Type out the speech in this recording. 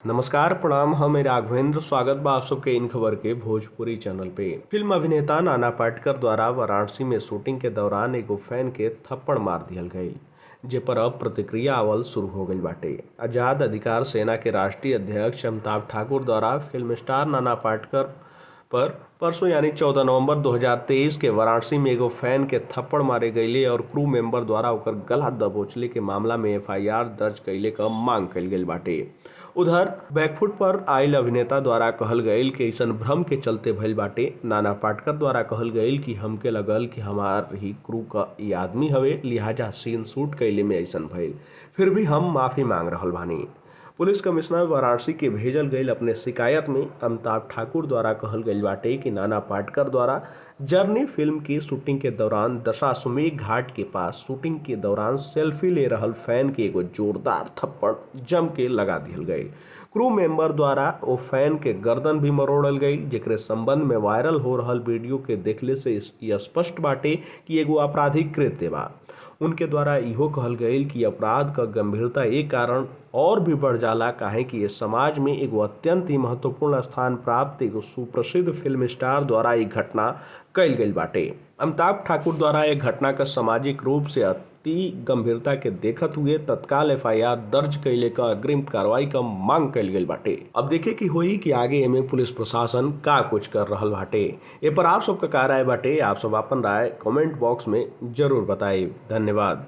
नमस्कार प्रणाम, हम राघवेंद्र। स्वागत बा आप सबके इन खबर के भोजपुरी चैनल पे। फिल्म अभिनेता नाना पाटेकर द्वारा वाराणसी में शूटिंग के दौरान एगो फैन के थप्पड़ मार दिहल गई, जे पर अब प्रतिक्रिया आवल शुरू हो गई बाटे। आजाद अधिकार सेना के राष्ट्रीय अध्यक्ष अमिताभ ठाकुर द्वारा फिल्म स्टार नाना पाटेकर पर परसों यानी 14 नवंबर 2023 के वाराणसी में एगो फैन के थप्पड़ मारे गईले और क्रू मेंबर द्वारा ओकर गला दबोचले के मामला में एफआईआर दर्ज कैले क मांग कइल गइल बाटे। उधर बैकफुट पर आयल अभिनेता द्वारा कहल गईल कि अइसन भ्रम के चलते भइल बाटे। नाना पाटेकर द्वारा कहल गईल कि हमके लगल कि हमार ही क्रू का ई आदमी हवे, लिहाजा सीन शूट कैले में अइसन भइल, फिर भी हम माफ़ी मांग रहल बानी। पुलिस कमिश्नर वाराणसी के भेजल गईल अपने शिकायत में अमिताभ ठाकुर द्वारा कहल गईल बाटे कि नाना पाटेकर द्वारा जर्नी फिल्म की शूटिंग के दौरान दशाश्वमेध घाट के पास शूटिंग के दौरान सेल्फी ले रहल फैन के एगो जोरदार थप्पड़ जम के लगा दिहल गईल। क्रू मेंबर द्वारा ओ फैन के गर्दन भी मरोड़ल गई, जेकरे संबंध में वायरल हो रहल वीडियो के देखले से स्पष्ट बाटे कि एगो आपराधिक कृत्य बा। उनके द्वारा इहो कहल गईल कि अपराध का गंभीरता एक कारण और भी बढ़ जाला, काहे कि ये समाज में एगो अत्यंत ही महत्वपूर्ण स्थान प्राप्त एगो सुप्रसिद्ध फिल्म स्टार द्वारा ये घटना कइल गइल बाटे। अमिताभ ठाकुर द्वारा ये घटना का सामाजिक रूप से अति गंभीरता के देखत हुए तत्काल एफआईआर दर्ज कैले का अग्रिम कार्रवाई का मांग कइल गइल बाटे। अब देखे कि होई कि आगे एमे पुलिस प्रशासन का कुछ कर रहल बाटे। ए पर आप सबका का राय बाटे? आप सब अपन राय कमेंट बॉक्स में जरूर बताई। धन्यवाद।